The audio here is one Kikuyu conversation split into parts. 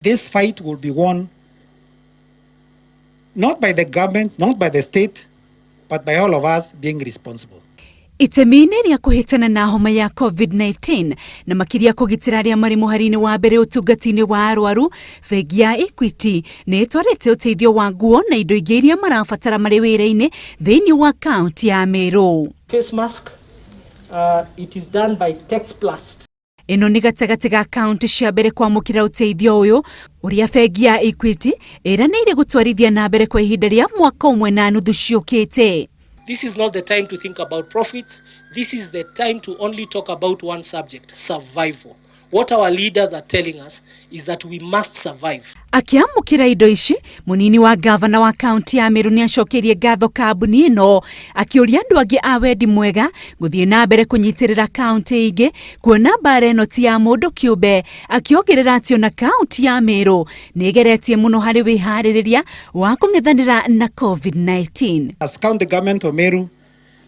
This fight will be won not by the government, not by the state, but by all of us being responsible. Itemi-inĩ rĩa kũhĩtana na homa ya COVID-19 na makĩria kũgitĩra arĩa marĩ mũhari-inĩ wa mbere ũtungati-inĩ wa arwaru, bengi ya Equity nĩ ĩtwarĩte ũteithio wa nguo na indo ingĩ iria marabatara marĩ wĩra-inĩ thĩinĩ wa kaunti ya Meru. Face mask, it is done by Texplast. Ĩno nĩ gatagatĩ ga kaunti cia mbere kwamũkĩra ũteithio ũyũ ũrĩa bengi ya Equity ĩranĩire gũtwarithia na mbere kwa ihinda rĩa mwaka ũmwe na nuthu ciũkĩte. This is not the time to think about profits. This is the time to only talk about one subject, survival. What our leaders are telling us is that we must survive. Akĩamũkĩra indo ici, mũnini wa gavana wa kaunti ya Meru nĩacokeirie ngatho kambuni ĩno, akĩũria andũ angĩ a wendi mwega gũthiĩ na mbere kũnyitĩrĩra kaunti ingĩ kuona mbara ĩno ti ya mũndũ kĩũmbe, akĩongerera atĩ ona kaunti ya Meru nĩ ĩgeretie mũno harĩ wĩharĩrĩria wa kũng'ethanĩra na COVID-19. As county government of Meru,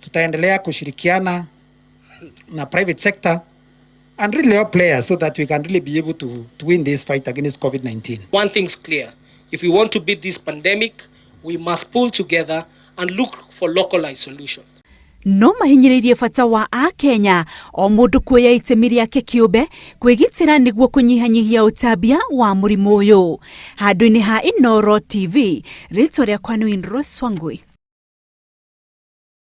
tutaendelea kushirikiana na private sector and really all players so that we can really be able to win this fight against COVID-19. One thing's clear, if we want to beat this pandemic, we must pull together and look for localized solutions. No mahinyĩrĩirie bata wa akenya o mũndũ kuoya itemi rĩake kĩũmbe kwĩgitĩra nĩguo kũnyihanyihia ũtambia wa mũrimũ ũyũ. Handũ-inĩ ha Inooro TV, rĩtwa rĩakwa nĩ Winrose Wangui.